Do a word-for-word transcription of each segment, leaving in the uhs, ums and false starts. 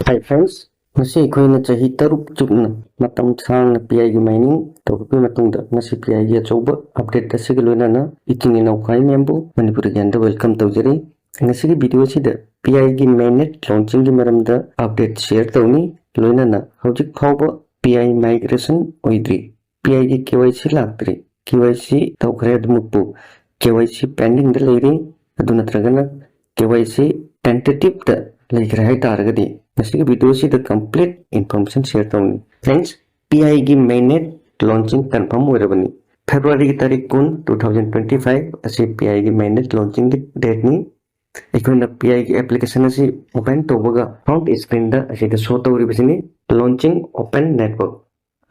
Hi friends, ꯉꯁꯤ ꯑꯩꯈꯣꯏꯅ ꯆꯍꯤ ꯇꯔꯨꯛ ꯆꯨꯞꯅ ꯃꯇꯝ ꯁꯥꯡꯅ ꯄꯤ ꯑꯥꯏꯒꯤ mining ꯇꯧꯔꯛꯄꯒꯤ ꯃꯇꯨꯡꯗ ꯉꯁꯤ ꯄꯤ ꯑꯥꯏꯒꯤ ꯑꯆꯧꯕ update ꯑꯁꯤꯒ ꯂꯣꯏꯅꯅ ꯏꯆꯤꯟ ꯏꯅꯥꯎ ꯈ꯭ꯋꯥꯏ ꯃꯌꯥꯝꯕꯨ ꯃꯅꯤꯄꯨꯔꯒꯤ ꯑꯟꯗ welcome ꯇꯧꯖꯔꯤ꯫ ꯉꯁꯤꯒꯤ video ꯑꯁꯤꯗ ꯄꯤ ꯑꯥꯏꯒꯤ mainnet launchingꯒꯤ ꯃꯔꯝꯗ update share ꯇꯧꯅꯤ, ꯂꯣꯏꯅꯅ ꯍꯧꯖꯤꯛ ꯐꯥꯎꯕ ꯄꯤ ꯑꯥꯏ migration ꯑꯣꯏꯗ꯭ꯔꯤ, ꯄꯤ ꯑꯥꯏꯒꯤ ꯀꯦ ꯋꯥꯏ ꯁꯤ ꯂꯥꯛꯇ꯭ꯔꯤ, ꯀꯦ ꯋꯥꯏ ꯁꯤ ꯇꯧꯈ꯭ꯔꯦ ꯑꯗꯨꯃꯛꯄꯨ ꯀꯦ ꯋꯥꯏ ꯁꯤ pendingꯗ ꯂꯩꯔꯤ, ꯑꯗꯨ ꯅꯠꯇ꯭ꯔꯒꯅ ꯀꯦ ꯋꯥꯏ ꯁꯤ tentativeꯗ ꯂꯩꯈ꯭ꯔꯦ ꯍꯥꯏ ꯇꯥꯔꯒꯗꯤ ꯉꯁꯤꯒꯤ video ꯑꯁꯤꯗ complete information share ꯇꯧꯅꯤ꯫ Friends, ꯄꯤ ꯑꯥꯏꯒꯤ mainnet launching confirm ꯑꯣꯏꯔꯕꯅꯤ꯫ Februaryꯒꯤ ꯇꯥꯔꯤꯛ ꯀꯨꯟ, two thousand twenty five ꯑꯁꯤ ꯄꯤ ꯑꯥꯏꯒꯤ mainnet launchingꯒꯤ dateꯅꯤ꯫ ꯑꯩꯈꯣꯏꯅ ꯄꯤ ꯑꯥꯏꯒꯤ application ꯑꯁꯤ open ꯇꯧꯕꯒ front screenꯗ ꯑꯁꯤꯗ show ꯇꯧꯔꯤꯕꯁꯤꯅꯤ launching open network꯫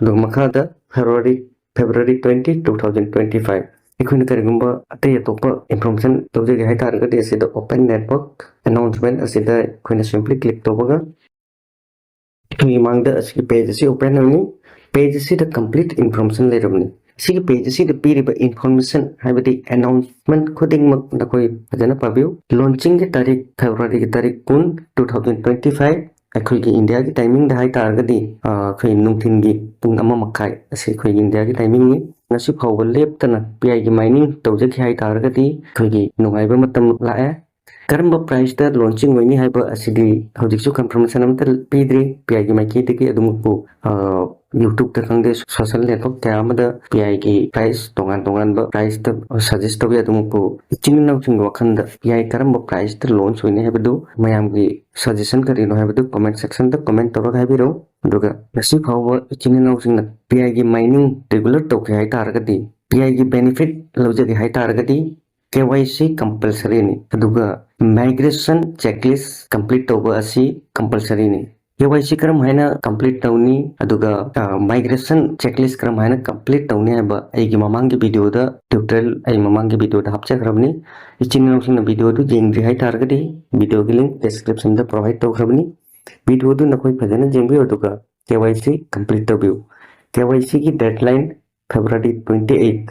ꯑꯗꯨꯒ ꯃꯈꯥꯗ February, February twenty, two thousand twenty five꯫ ꯑꯩꯈꯣꯏꯅ ꯀꯔꯤꯒꯨꯝꯕ ꯑꯇꯩ ꯑꯇꯣꯞꯄ information ꯂꯧꯖꯒꯦ ꯍꯥꯏ ꯇꯥꯔꯒꯗꯤ ꯑꯁꯤꯗ open network announcement ꯑꯁꯤꯗ ꯑꯩꯈꯣꯏꯅ simply click ꯇꯧꯕꯒ ꯑꯩꯈꯣꯏꯒꯤ ꯃꯥꯡꯗ ꯑꯁꯤꯒꯤ page ꯑꯁꯤ open ꯑꯣꯏꯅꯤ꯫ Page ꯑꯁꯤꯗ complete information ꯂꯩꯔꯕꯅꯤ꯫ ꯑꯁꯤꯒꯤ page ꯑꯁꯤꯗ ꯄꯤꯔꯤꯕ information ꯍꯥꯏꯕꯗꯤ announcement ꯈꯨꯗꯤꯡꯃꯛ ꯅꯈꯣꯏ ꯐꯖꯅ ꯄꯥꯕꯤꯌꯨ꯫ Launchingꯒꯤ ꯇꯥꯔꯤꯛ Februaryꯒꯤ ꯇꯥꯔꯤꯛ ꯀꯨꯟ, two thousand twenty five, ꯑꯩꯈꯣꯏꯒꯤ Indiaꯒꯤ timingꯗ ꯍꯥꯏ ꯇꯥꯔꯒꯗꯤ, ꯑ, ꯑꯩꯈꯣꯏ ꯅꯨꯡꯊꯤꯟꯒꯤ ꯄꯨꯡ ꯑꯃ ꯃꯈꯥꯏ ꯑꯁꯤ ꯑꯩꯈꯣꯏꯒꯤ Indiaꯒꯤ timingꯅꯤ꯫ ꯉꯁꯤ ꯐꯥꯎꯕ ꯂꯦꯞꯇꯅ ꯄꯤ ꯑꯥꯏꯒꯤ mining ꯇꯧꯖꯈꯤ ꯍꯥꯏ ꯇꯥꯔꯒꯗꯤ ꯑꯩꯈꯣꯏꯒꯤ ꯅꯨꯡꯉꯥꯏꯕ ꯃꯇꯝ ꯂꯥꯛꯑꯦ꯫ ꯀꯔꯝꯕ priceꯇ launching ꯑꯣꯏꯅꯤ ꯍꯥꯏꯕ ꯑꯁꯤꯗꯤ ꯍꯧꯖꯤꯛꯁꯨ confirmation ꯑꯃꯠꯇ ꯄꯤꯗ꯭ꯔꯤ ꯄꯤ ꯑꯥꯏꯒꯤ ꯃꯥꯏꯀꯩꯗꯒꯤ꯫ ꯑꯗꯨꯃꯛꯄꯨ, ꯑ, YouTubeꯇ ꯈꯪꯗꯦ, social network ꯀꯌꯥ ꯑꯃꯗ ꯄꯤ ꯑꯥꯏꯒꯤ price ꯇꯣꯉꯥꯟ ꯇꯣꯉꯥꯟꯕ priceꯇ suggest ꯇꯧꯏ꯫ ꯑꯗꯨꯃꯛꯄꯨ ꯏꯆꯤꯟ ꯏꯅꯥꯎꯁꯤꯡꯒꯤ ꯋꯥꯈꯜꯗ ꯄꯤ ꯑꯥꯏ ꯀꯔꯝꯕ priceꯇ launch ꯑꯣꯏꯅꯤ ꯍꯥꯏꯕꯗꯨ ꯃꯌꯥꯝꯒꯤ suggestion ꯀꯔꯤꯅꯣ ꯍꯥꯏꯕꯗꯨ comment sectionꯗ comment ꯇꯧꯔꯒ ꯍꯥꯏꯕꯤꯔꯛꯎ꯫ ꯑꯗꯨꯒ ꯉꯁꯤ ꯐꯥꯎꯕ ꯏꯆꯤꯟ ꯏꯅꯥꯎꯁꯤꯡꯅ ꯄꯤ ꯑꯥꯏꯒꯤ mining regular ꯇꯧꯒꯦ ꯍꯥꯏ ꯇꯥꯔꯒꯗꯤ, ꯄꯤ ꯑꯥꯏꯒꯤ benefit ꯂꯧꯖꯒꯦ ꯍꯥꯏ ꯇꯥꯔꯒꯗꯤ, ꯀꯦ ꯋꯥꯏ ꯁꯤ compulsoryꯅꯤ꯫ ꯑꯗꯨꯒ migration checklist complete ꯇꯧꯕ ꯑꯁꯤ compulsoryꯅꯤ꯫ ꯀꯦ ꯋꯥꯏ ꯁꯤ ꯀꯔꯝ ꯍꯥꯏꯅ complete ꯇꯧꯅꯤ, ꯑꯗꯨꯒ, ꯑ, migration checklist ꯀꯔꯝ ꯍꯥꯏꯅ complete ꯇꯧꯅꯤ ꯍꯥꯏꯕ ꯑꯩꯒꯤ ꯃꯃꯥꯡꯒꯤ videoꯗ tutorial ꯑꯩ ꯃꯃꯥꯡꯒꯤ videoꯗ ꯍꯥꯞꯆꯈ꯭ꯔꯕꯅꯤ꯫ ꯏꯆꯤꯟ ꯏꯅꯥꯎꯁꯤꯡꯅ videoꯗꯨ ꯌꯦꯡꯗ꯭ꯔꯤ ꯍꯥꯏ ꯇꯥꯔꯒꯗꯤ videoꯒꯤ link descriptionꯗ provide ꯇꯧꯈ꯭ꯔꯕꯅꯤ꯫ Videoꯗꯨ ꯅꯈꯣꯏ ꯐꯖꯅ ꯌꯦꯡꯕꯤꯌꯨ, ꯑꯗꯨꯒ ꯀꯦ ꯋꯥꯏ ꯁꯤ complete ꯇꯧꯕꯤꯌꯨ꯫ ꯀꯦ ꯋꯥꯏ ꯁꯤꯒꯤ deadline February twenty eight꯫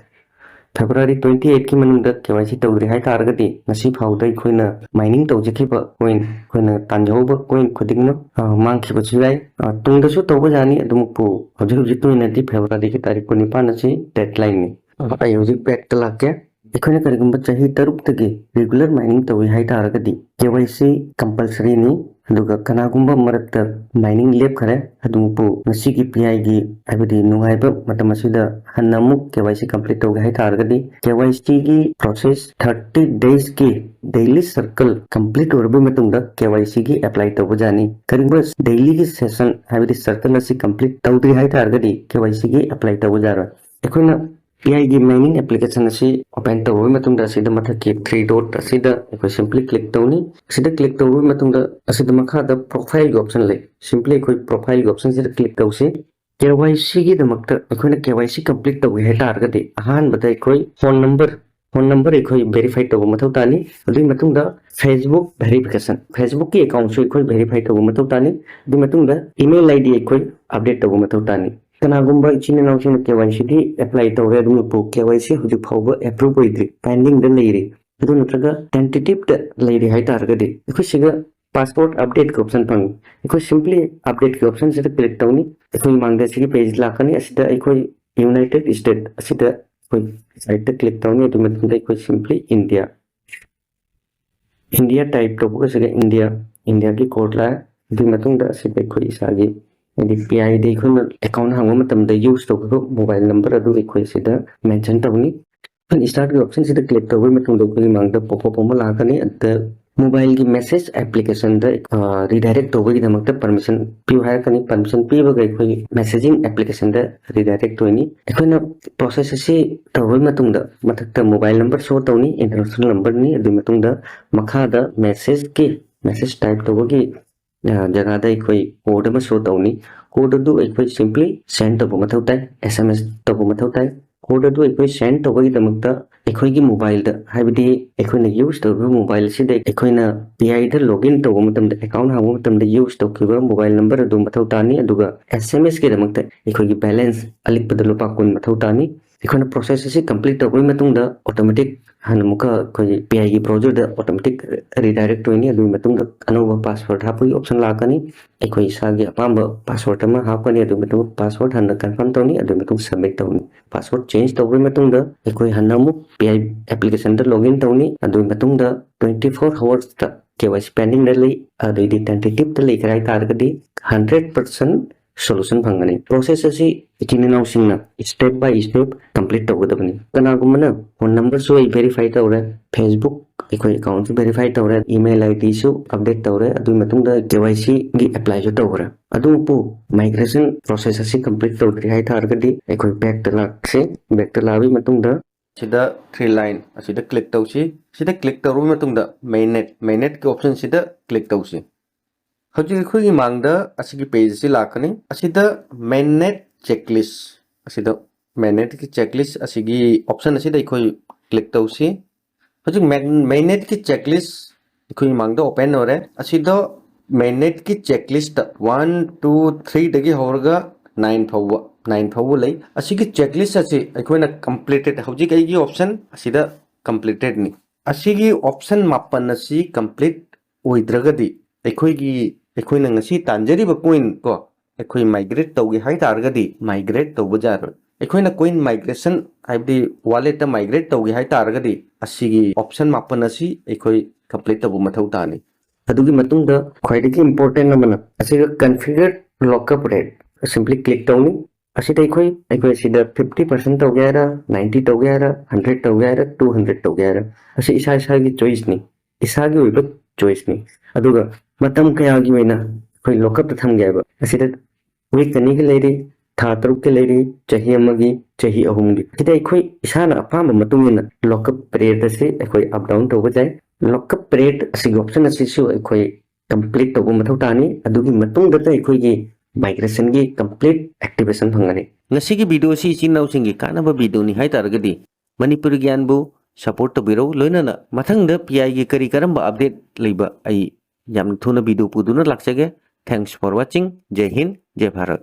February twenty eight ꯀꯤ ꯃꯅꯨꯡꯗ ꯀꯦ ꯋꯥꯏ ꯁꯤ ꯇꯧꯗ꯭ꯔꯤ ꯍꯥꯏ ꯇꯥꯔꯒꯗꯤ, ꯉꯁꯤ ꯐꯥꯎꯗ ꯑꯩꯈꯣꯏꯅ mining ꯇꯧꯖꯈꯤꯕ coin, ꯑꯩꯈꯣꯏꯅ ꯇꯥꯟꯖꯍꯧꯕ coin ꯈꯨꯗꯤꯡꯃꯛ, ꯑ, ꯃꯥꯡꯈꯤꯕꯁꯨ ꯌꯥꯏ꯫ ꯑ, ꯇꯨꯡꯗꯁꯨ ꯇꯧꯕ ꯌꯥꯅꯤ, ꯑꯗꯨꯃꯛꯄꯨ ꯍꯧꯖꯤꯛ ꯍꯧꯖꯤꯛꯀꯤ ꯑꯣꯏꯅꯗꯤ February ꯒꯤ ꯇꯥꯔꯤꯛ ꯀꯨꯟꯅꯤꯄꯥꯟ ꯑꯁꯤ deadline ꯅꯤ꯫ ꯑ, ꯑꯩ ꯍꯧꯖꯤꯛ back ꯇ ꯂꯥꯛꯀꯦ꯫ ꯑꯩꯈꯣꯏꯅ ꯀꯔꯤꯒꯨꯝꯕ ꯆꯍꯤ ꯇꯔꯨꯛꯇꯒꯤ regular mining ꯇꯧꯏ ꯍꯥꯏ ꯇꯥꯔꯒꯗꯤ, ꯀꯦ ꯋꯥꯏ ꯁꯤ compulsory ꯅꯤ꯫ ꯑꯗꯨꯒ ꯀꯅꯥꯒꯨꯝꯕ ꯃꯔꯛꯇ mining ꯂꯦꯞꯈꯔꯦ, ꯑꯗꯨꯕꯨ ꯉꯁꯤꯒꯤ ꯄꯤ ꯑꯥꯏ ꯒꯤ, ꯍꯥꯏꯕꯗꯤ ꯅꯨꯡꯉꯥꯏꯕ ꯃꯇꯝ ꯑꯁꯤꯗ ꯍꯟꯅ ꯑꯃꯨꯛ ꯀꯦ ꯋꯥꯏ ꯁꯤ complete ꯇꯧꯒꯦ ꯍꯥꯏ ꯇꯥꯔꯒꯗꯤ, ꯀꯦ ꯋꯥꯏ ꯁꯤ ꯒꯤ process thirty days ꯀꯤ daily circle complete ꯑꯣꯏꯔꯕ ꯃꯇꯨꯡꯗ ꯀꯦ ꯋꯥꯏ ꯁꯤ ꯒꯤ apply ꯇꯧꯕ ꯌꯥꯅꯤ꯫ ꯀꯔꯤꯒꯨꯝꯕ daily ꯒꯤ session, ꯍꯥꯏꯕꯗꯤ circle ꯑꯁꯤ complete ꯇꯧꯗ꯭ꯔꯤ ꯍꯥꯏ ꯇꯥꯔꯒꯗꯤ, ꯀꯦ ꯋꯥꯏ ꯁꯤ ꯒꯤ apply ꯇꯧꯕ ꯌꯥꯔꯣꯏ꯫ ꯑꯩꯈꯣꯏꯅ ꯄꯤ ꯑꯥꯏ ꯒꯤ mining application ꯑꯁꯤ open ꯇꯧꯔꯕ ꯃꯇꯨꯡꯗ, ꯑꯁꯤꯗ ꯃꯊꯛꯀꯤ three dot ꯑꯁꯤꯗ ꯑꯩꯈꯣꯏ simply click ꯇꯧꯅꯤ꯫ ꯑꯁꯤꯗ click ꯇꯧꯔꯕ ꯃꯇꯨꯡꯗ, ꯑꯁꯤꯗ ꯃꯈꯥꯗ profile ꯒꯤ option ꯂꯩ꯫ Simply ꯑꯩꯈꯣꯏ profile ꯒꯤ option ꯁꯤꯗ click ꯇꯧꯁꯤ꯫ ꯀꯦ ꯋꯥꯏ ꯁꯤ ꯒꯤꯗꯃꯛꯇ ꯑꯩꯈꯣꯏꯅ ꯀꯦ ꯋꯥꯏ ꯁꯤ complete ꯇꯧꯒꯦ ꯍꯥꯏ ꯇꯥꯔꯒꯗꯤ, ꯑꯍꯥꯟꯕꯗ ꯑꯩꯈꯣꯏ phone number, phone number ꯑꯩꯈꯣꯏ verify ꯇꯧꯕ ꯃꯊꯧ ꯇꯥꯅꯤ꯫ ꯑꯗꯨꯒꯤ ꯃꯇꯨꯡꯗ Facebook verification, Facebook ꯀꯤ account ꯁꯨ ꯑꯩꯈꯣꯏ verify ꯇꯧꯕ ꯃꯊꯧ ꯇꯥꯅꯤ꯫ ꯑꯗꯨꯒꯤ ꯃꯇꯨꯡꯗ email I D ꯑꯩꯈꯣꯏ update ꯇꯧꯕ ꯃꯊꯧ ꯇꯥꯅꯤ꯫ ꯀꯅꯥꯒꯨꯝꯕ ꯏꯆꯤꯟ ꯏꯅꯥꯎꯁꯤꯡꯅ ꯀꯦ ꯋꯥꯏ ꯁꯤ ꯗꯤ apply ꯇꯧꯔꯦ, ꯑꯗꯨꯕꯨ ꯀꯦ ꯋꯥꯏ ꯁꯤ ꯍꯧꯖꯤꯛ ꯐꯥꯎꯕ approve ꯑꯣꯏꯗ꯭ꯔꯤ, pending ꯗ ꯂꯩꯔꯤ, ꯑꯗꯨ ꯅꯠꯇ꯭ꯔꯒ tentative ꯇ ꯂꯩꯔꯤ ꯍꯥꯏ ꯇꯥꯔꯒꯗꯤ, ꯑꯩꯈꯣꯏ ꯁꯤꯒ passport update ꯀꯤ option ꯐꯪꯉꯤ꯫ ꯑꯩꯈꯣꯏ simply update ꯀꯤ option ꯁꯤꯗ click ꯇꯧꯅꯤ꯫ ꯑꯩꯈꯣꯏ ꯃꯥꯡꯗ ꯁꯤꯒꯤ page ꯂꯥꯛꯀꯅꯤ꯫ ꯑꯁꯤꯗ ꯑꯩꯈꯣꯏ United State ꯑꯁꯤꯗ ꯑꯩꯈꯣꯏ side ꯇ click ꯇꯧꯅꯤ꯫ ꯑꯗꯨꯒꯤ ꯃꯇꯨꯡꯗ ꯑꯩꯈꯣꯏ simply India, India type ꯇꯧꯕꯒ ꯁꯤꯗ India, India ꯒꯤ code ꯂꯥꯛꯑꯦ꯫ ꯑꯗꯨꯒꯤ ꯃꯇꯨꯡꯗ ꯑꯁꯤꯗ ꯑꯩꯈꯣꯏ ꯏꯁꯥꯒꯤ, ꯍꯥꯏꯗꯤ ꯄꯤ ꯑꯥꯏ ꯗꯤ ꯑꯩꯈꯣꯏꯅ account ꯍꯥꯡꯕ ꯃꯇꯝꯗ use ꯇꯧꯈꯤꯕ mobile number ꯑꯗꯨ ꯑꯩꯈꯣꯏ ꯁꯤꯗ mention ꯇꯧꯅꯤ꯫ ꯑꯩꯈꯣꯏꯅ start ꯀꯤ option ꯁꯤꯗ click ꯇꯧꯕꯒꯤ ꯃꯇꯨꯡꯗ ꯑꯩꯈꯣꯏꯒꯤ ꯃꯥꯡꯗ pop up ꯑꯃ ꯂꯥꯛꯀꯅꯤ꯫ ꯑꯗꯨꯗ mobile ꯒꯤ message application ꯗ, ꯑ, redirect ꯇꯧꯕꯒꯤꯗꯃꯛꯇ permission ꯄꯤꯌꯨ ꯍꯥꯏꯔꯛꯀꯅꯤ꯫ Permission ꯄꯤꯕꯒ ꯑꯩꯈꯣꯏꯒꯤ messaging application ꯗ redirect ꯑꯣꯏꯅꯤ꯫ ꯑꯩꯈꯣꯏꯅ process ꯑꯁꯤ ꯇꯧꯔꯕ ꯃꯇꯨꯡꯗ, ꯃꯊꯛꯇ mobile number show ꯇꯧꯅꯤ, international number ꯅꯤ꯫ ꯑꯗꯨꯒꯤ ꯃꯇꯨꯡꯗ ꯃꯈꯥꯗ message ꯀꯤ, message type ꯇꯧꯕꯒꯤ, ꯑ, ꯖꯒꯥꯗ ꯑꯩꯈꯣꯏ code ꯑꯃ show ꯇꯧꯅꯤ꯫ Code ꯑꯗꯨ ꯑꯩꯈꯣꯏ simply send ꯇꯧꯕ ꯃꯊꯧ ꯇꯥꯏ, S M S ꯇꯧꯕ ꯃꯊꯧ ꯇꯥꯏ꯫ Code ꯑꯗꯨ ꯑꯩꯈꯣꯏ send ꯇꯧꯕꯒꯤꯗꯃꯛꯇ ꯑꯩꯈꯣꯏꯒꯤ mobile ꯗ, ꯍꯥꯏꯕꯗꯤ ꯑꯩꯈꯣꯏꯅ use ꯇꯧꯔꯤꯕ mobile ꯑꯁꯤꯗ ꯑꯩꯈꯣꯏꯅ P I ꯗ login ꯇꯧꯕ ꯃꯇꯝꯗ, account ꯍꯥꯡꯕ ꯃꯇꯝꯗ use ꯇꯧꯈꯤꯕ mobile number ꯑꯗꯨ ꯃꯊꯧ ꯇꯥꯅꯤ꯫ ꯑꯗꯨꯒ S M S ꯀꯤꯗꯃꯛꯇ ꯑꯩꯈꯣꯏꯒꯤ balance ꯑꯂꯤꯛꯄꯗ ꯂꯨꯄꯥ ꯀꯨꯟ ꯃꯊꯧ ꯇꯥꯅꯤ꯫ ꯑꯩꯈꯣꯏꯅ process ꯑꯁꯤ complete ꯇꯧꯔꯕ ꯃꯇꯨꯡꯗ automatic ꯍꯥꯟꯅ ꯑꯃꯨꯛꯀ ꯑꯩꯈꯣꯏꯒꯤ P I ꯒꯤ browser ꯗ automatic redirect ꯑꯣꯏꯅꯤ꯫ ꯑꯗꯨꯒꯤ ꯃꯇꯨꯡꯗ ꯑꯅꯧꯕ password ꯍꯥꯞꯄꯒꯤ option ꯂꯥꯛꯀꯅꯤ꯫ ꯑꯩꯈꯣꯏ ꯏꯁꯥꯒꯤ ꯑꯄꯥꯝꯕ password ꯑꯃ ꯍꯥꯞꯀꯅꯤ꯫ ꯑꯗꯨꯒꯤ ꯃꯇꯨꯡꯗ password ꯍꯥꯟꯅ confirm ꯇꯧꯅꯤ꯫ ꯑꯗꯨꯒꯤ ꯃꯇꯨꯡꯗ submit ꯇꯧꯅꯤ꯫ Password change ꯇꯧꯔꯕ ꯃꯇꯨꯡꯗ ꯑꯩꯈꯣꯏ ꯍꯟꯅ ꯑꯃꯨꯛ P I application the login ꯇꯧꯅꯤ꯫ ꯑꯗꯨꯒꯤ ꯃꯇꯨꯡꯗ twenty four hours ꯇ K Y C pending ꯗ ꯂꯩ, ꯑꯗꯩꯗꯤ tentative ꯇ ꯂꯩꯈ꯭ꯔꯦ ꯍꯥꯏ ꯇꯥꯔꯒꯗꯤ hundred percent solution ꯐꯪꯒꯅꯤ꯫ Process ꯑꯁꯤ ꯏꯆꯤꯟ ꯏꯅꯥꯎꯁꯤꯡꯅ step by step complete ꯇꯧꯒꯗꯕꯅꯤ꯫ ꯀꯅꯥꯒꯨꯝꯕꯅ phone number ꯁꯨ ꯑꯩ verify ꯇꯧꯔꯦ, Facebook ꯑꯩꯈꯣꯏ account ꯁꯨ verify ꯇꯧꯔꯦ, email I D ꯁꯨ update ꯇꯧꯔꯦ, ꯑꯗꯨꯒꯤ ꯃꯇꯨꯡꯗ K Y C ꯒꯤ apply ꯁꯨ ꯇꯧꯈ꯭ꯔꯦ, ꯑꯗꯨꯕꯨ migration process ꯑꯁꯤ complete ꯇꯧꯗ꯭ꯔꯤ ꯍꯥꯏ ꯇꯥꯔꯒꯗꯤ ꯑꯩꯈꯣꯏ back ꯇ ꯂꯥꯛꯁꯤ꯫ Back ꯇ ꯂꯥꯛꯑꯕꯒꯤ ꯃꯇꯨꯡꯗ ꯁꯤꯗ three line ꯑꯁꯤꯗ click ꯇꯧꯁꯤ꯫ ꯁꯤꯗ click ꯇꯧꯔꯕ ꯃꯇꯨꯡꯗ mainnet, mainnet ꯀꯤ option ꯁꯤꯗ click ꯇꯧꯁꯤ꯫ ꯍꯧꯖꯤꯛ ꯑꯩꯈꯣꯏꯒꯤ ꯃꯥꯡꯗ ꯑꯁꯤꯒꯤ page ꯑꯁꯤ ꯂꯥꯛꯀꯅꯤ꯫ ꯑꯁꯤꯗ mainnet checklist, ꯑꯁꯤꯗ mainnet ꯀꯤ checklist ꯑꯁꯤꯒꯤ option ꯑꯁꯤꯗ ꯑꯩꯈꯣꯏ click ꯇꯧꯁꯤ꯫ ꯍꯧꯖꯤꯛ main-, mainnet ꯀꯤ checklist ꯑꯩꯈꯣꯏꯒꯤ ꯃꯥꯡꯗ open ꯑꯣꯏꯔꯦ꯫ ꯑꯁꯤꯗ mainnet ꯀꯤ checklist ꯇ one, two, three ꯗꯒꯤ ꯍꯧꯔꯒ nine ꯐꯥꯎꯕ, nine ꯐꯥꯎꯕ ꯂꯩ꯫ ꯑꯁꯤꯒꯤ checklist ꯑꯁꯤ ꯑꯩꯈꯣꯏꯅ completed, ꯍꯧꯖꯤꯛ ꯑꯩꯒꯤ option ꯑꯁꯤꯗ completed ꯅꯤ꯫ ꯑꯁꯤꯒꯤ option ꯃꯥꯄꯟ ꯑꯁꯤ complete ꯑꯣꯏꯗ꯭ꯔꯒꯗꯤ ꯑꯩꯈꯣꯏꯒꯤ, ꯑꯩꯈꯣꯏꯅ ꯉꯁꯤ ꯇꯥꯟꯖꯔꯤꯕ coin ꯀꯣ, ꯑꯩꯈꯣꯏ migrate ꯇꯧꯒꯦ ꯍꯥꯏ ꯇꯥꯔꯒꯗꯤ migrate ꯇꯧꯕ ꯌꯥꯔꯣꯏ꯫ ꯑꯩꯈꯣꯏꯅ coin migration ꯍꯥꯏꯕꯗꯤ wallet ꯇ migrate ꯇꯧꯒꯦ ꯍꯥꯏ ꯇꯥꯔꯒꯗꯤ ꯑꯁꯤꯒꯤ option ꯃꯥꯄꯟ ꯑꯁꯤ ꯑꯩꯈꯣꯏ complete ꯇꯧꯕ ꯃꯊꯧ ꯇꯥꯅꯤ꯫ ꯑꯗꯨꯒꯤ ꯃꯇꯨꯡꯗ ꯈ꯭ꯋꯥꯏꯗꯒꯤ important ꯑꯃꯅ ꯑꯁꯤꯒ configure lockup rate simply click ꯇꯧꯅꯤ꯫ ꯑꯁꯤꯗ ꯑꯩꯈꯣꯏ, ꯑꯩꯈꯣꯏ ꯁꯤꯗ fifty percent ꯇꯧꯒꯦ ꯍꯥꯏꯔ, ninety ꯇꯧꯒꯦ ꯍꯥꯏꯔ, hundred ꯇꯧꯒꯦ ꯍꯥꯏꯔ, two hundred ꯇꯧꯒꯦ ꯍꯥꯏꯔ, ꯑꯁꯤ ꯏꯁꯥ ꯏꯁꯥꯒꯤ choice ꯅꯤ, ꯏꯁꯥꯒꯤ ꯑꯣꯏꯕ choice ꯅꯤ꯫ ꯑꯗꯨꯒ ꯃꯇꯝ ꯀꯌꯥꯒꯤ ꯑꯣꯏꯅ ꯑꯩꯈꯣꯏ lockup ꯇ ꯊꯝꯒꯦ ꯍꯥꯏꯕ, ꯑꯁꯤꯗ week ꯑꯅꯤꯒꯤ ꯂꯩꯔꯤ, ꯊꯥ ꯇꯔꯨꯛꯀꯤ ꯂꯩꯔꯤ, ꯆꯍꯤ ꯑꯃꯒꯤ, ꯆꯍꯤ ꯑꯍꯨꯝꯒꯤ꯫ ꯁꯤꯗ ꯑꯩꯈꯣꯏ ꯏꯁꯥꯅ ꯑꯄꯥꯝꯕ ꯃꯇꯨꯡ ꯏꯟꯅ lockup period ꯑꯁꯤ ꯑꯩꯈꯣꯏ up down ꯇꯧꯕ ꯌꯥꯏ꯫ Lockup period ꯑꯁꯤꯒꯤ option ꯑꯁꯤꯁꯨ ꯑꯩꯈꯣꯏ complete ꯇꯧꯕ ꯃꯊꯧ ꯇꯥꯅꯤ꯫ ꯑꯗꯨꯒꯤ ꯃꯇꯨꯡꯗꯇ ꯑꯩꯈꯣꯏꯒꯤ migration ꯒꯤ complete activation ꯐꯪꯒꯅꯤ꯫ ꯉꯁꯤꯒꯤ video ꯑꯁꯤ ꯏꯆꯤꯟ ꯏꯅꯥꯎꯁꯤꯡꯒꯤ ꯀꯥꯟꯅꯕ video ꯅꯤ ꯍꯥꯏ ꯇꯥꯔꯒꯗꯤ ꯃꯅꯤꯄꯨꯔꯤ ꯒ꯭ꯌꯥꯟꯕꯨ support ꯇꯧꯕꯤꯔꯧ꯫ ꯂꯣꯏꯅꯅ ꯃꯊꯪꯗ P I ꯒꯤ ꯀꯔꯤ ꯀꯔꯝꯕ update ꯂꯩꯕ ꯑꯩ ꯌꯥꯝꯅ ꯊꯨꯅ video ꯄꯨꯗꯨꯅ ꯂꯥꯛꯆꯒꯦ꯫ Thanks for watching꯫ ꯖꯩ Hind, ꯖꯩ Bharat.